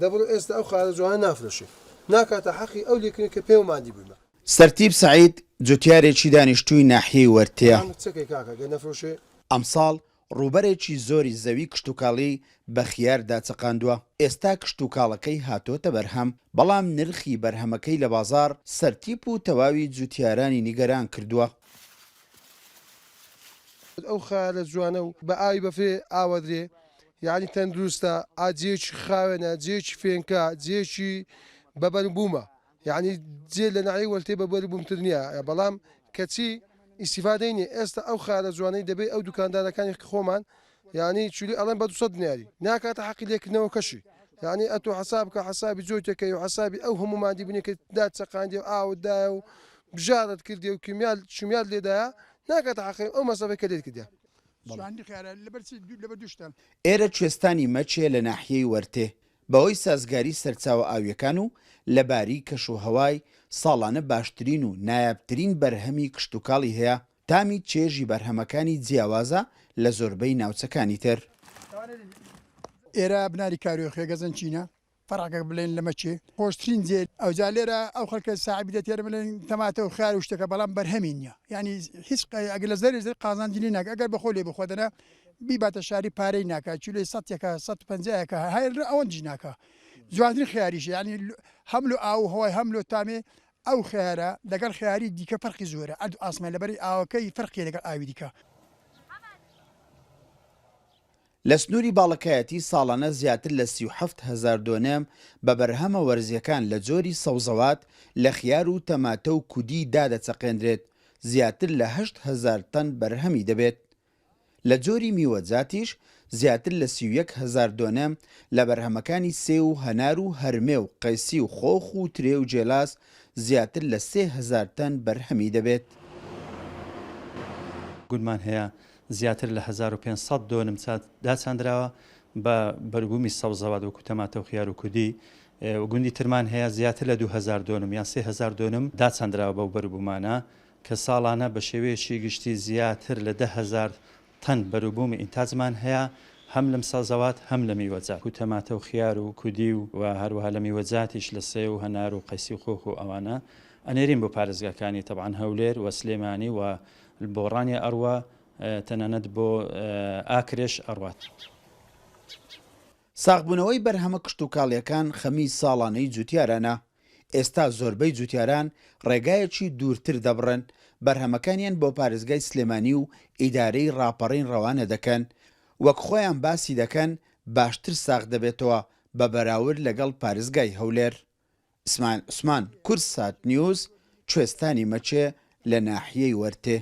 دەبڕۆ ئێستا ئەو خارە جوانە نافرۆشێ ناکاتە حەقی ئەو لێکردنە کە پێوە ماندی بوویمە. سەرتیپ سەعید، جوتیارێکی دانیشتووی ناحیەی وەرتێیە. بەڵام چەکەی کاکە گەر نەفرۆشێ. ئەمساڵ ڕووبەرێکی زۆری زەوی کشتوکاڵی بە خیار داچەقاندووە، ئێستا کشتوکاڵەکەی هاتۆتە بەرهەم، بەڵام نرخی بەرهەمەکەی لە بازاڕ سەرتیپ و تەواوی جوتیارانی نیگەران کردووە. ئەو خیارە جوانە و بە ئاوی بەفرێ ئاوەدرێ یانی تەندروستە ئا جێیەکی خاوێنە جێیەکی فێنکە جێیەکی بە بەروبوومە یانی جێ لە ناحیەی وەلتێ بە بەروبوومتر نییە بەڵام کەچی ئیستیفادەی نییە ئێستا ئەو خیارە جوانەی دەبێ ئەو دوکاندارەکانی خۆمان یانی چولی ئەڵێن بە 200 دیناری ناکاتە حەقی لێکردنەوەکەشی یانی ئەتۆ حەساب کە حەسابی جۆتەکەی و حەسابی ئەو هەموو مادی بنی کە دات چەقاندی و ئاوت دایە و بژارت کردی و کیمیال شمیال لێدایە ناکاتە حەقی ئەو مەسەفەی کە لێت کردە. ئێرە کوێستانی مەچێ لە ناحیەی وەرتێ، بەهۆی سازگاری سەرچاوە ئاوییەکان و لەباری کەشوهەوای، ساڵانە باشترین و نایابترین بەرهەمی کشتوکاڵی هەیە، تامی چێژی بەرهەمەکانی جیاوازە لە زۆربەی ناوچەکانی تر. ئێرە بناری کاروێخێ گەزەنچینە فەرقەکە بلێن لە مەکێ خۆشترین جێ ئەوجا لێرە ئەو خەلکە ساحبی دەتێرە بلێن تەماتە و خیار و شتەکە بەڵام بەرهەمی نییە یعنی هیچ ئەگەر لە زەرێ زەر قازانجی لێ ناکە ئەگەر بەخۆ لێ بخوا دەنا بیباتە شاری پارەی ناکا چولەی سەتێکە سەد و پەنجایەکە هەر ئەوەندیش ناکا جوانترین خیاریشە یعنی هەم لۆ ئاو و هەوای هەم لۆ تامێ ئەو خیارە لەگەڵ خیاری دیکە فەرقی زۆرە ئەرد و ئاسمان لەبەری ئاوەکەی فەرقی لەگەڵ ئاوی دیکە. لە سنووری باڵەکایەتی ساڵانە زیاتر لە 37 هەزار دۆنم بە بەرهەمە وەرزییەکان لە جۆری سەوزەوات لە خیار و تەماتە و کودی دادەچەقێندرێت، زیاتر لە 8000 تەن بەرهەمی دەبێت. لە جۆری میوەجاتیش زیاتر لە 31 هەزار دۆنم لە بەرهەمەکانی سێو و هەنار و هەرمێ و قەیسی و خۆخ و ترێ و گێلاس زیاتر لە 3000 تەن بەرهەمی دەبێت. گوندمان هەیە زیاتر لە 1500 دۆنم داچاندراوە بە بەروبوومی سەوزەوات وەکو تەماتە و خیار و کودی و گوندی ترمان هەیە زیاتر لە 2000 دۆنم یان 3000 دۆنم داچاندراوە بەو بەروبوومانە کە ساڵانە بە شێوەیەکی گشتی زیاتر لە 10000 تەن بەروبوومی ئینتاجمان هەیە هەم لەم سەوزەوات هەم لە میوەجات و تەماتە و خیار و کودی و و هەروەها لە میوەجاتیش لە سێو و هەنار و قەیسی و خۆخ و ئەوانە ئەنێرین بۆ پارێزگاکانی تەبعەن هەولێر و سلێمانی و بۆ ڕانیە ئەڕوا تەنانەت بۆ ئاکرێش ئەڕوات. ساغبوونەوەی بەرهەمە کشتوکاڵییەکان خەمی ساڵانەی جوتیارانە، ئێستا زۆربەی جوتیاران ڕێگایەکی دوورتر دەبڕن، بەرهەمەکانیان بۆ پارێزگای سلێمانی و ئیدارەی ڕاپەڕین ڕەوانە دەکەن، وەک خۆیان باسی دەکەن باشتر ساغ دەبێتەوە بە بەراورد لەگەڵ پارێزگای هەولێر. ئیسماعیل عوسمان، کوردسات نیوز، کوێستانی مەچێ لە ناحیەی وەرتێ.